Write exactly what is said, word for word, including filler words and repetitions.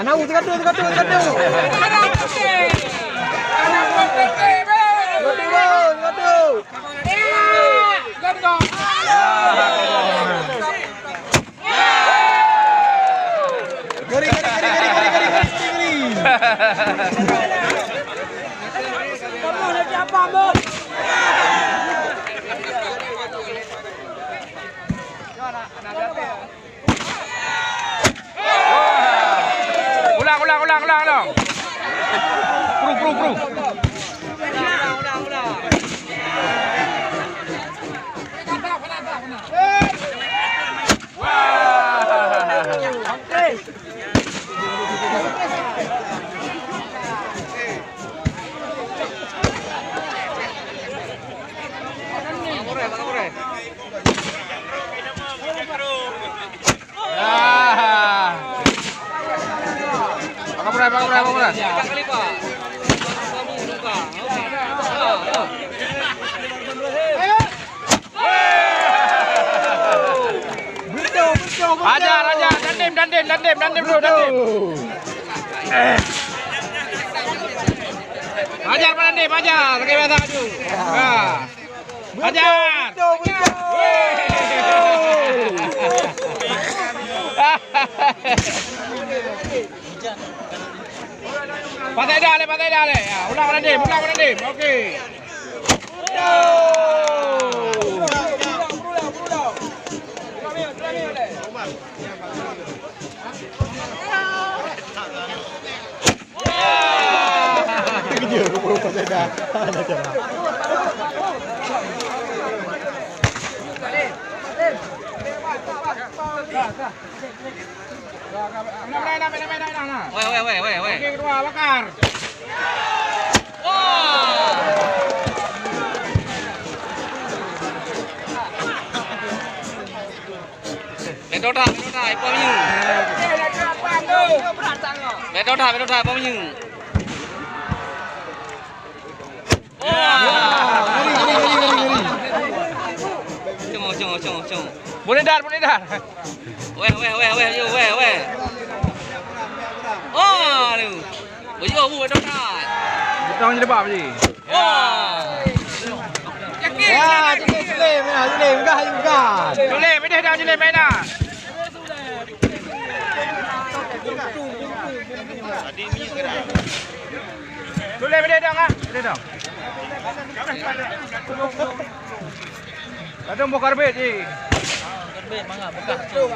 Anak u, teuka tu, teuka tu, teuka tu. Teuka tu, teuka tu. Geri, geri, geri. Ulang, ulang, ulang, ulang, ulang. Kru, kru, kru. Ah. Pakai beras, pakai beras, pakai beras. Ajar, ajar, dandim, dandim, dandim, dandim dulu, dandim. Ajar, Pak Dandim, ajar. Lagi biasa maju. Ha. Ajar. Betul, betul. Pasai dah leh, pasai dah leh. Ya, ulang Pak Dandim, ulang Pak Dandim. Okey. Weh, weh, weh, weh, weh. Okey, kedua, bakar. Wah. Beto that, beto that, ipo minyu. Beto that, beto that, ipo minyu. Wah. Ngeri, ngeri, ngeri, ngeri, ngeri. Cong, cong, cong, cong. Boleh dar, boleh dar. Weh, weh, weh, weh, yo, weh, weh. Oh, aduh. Boyo, bu, betul tak? Betul je lebat je. Wah. Yakin? Ya, Julim, Julim, ya, Julim, gah, gah. Julim, ini dah Julim main dah. Julim, ini dah, ah. Ini dah. Ladom boh karbit je. Karbit manga bekas tu.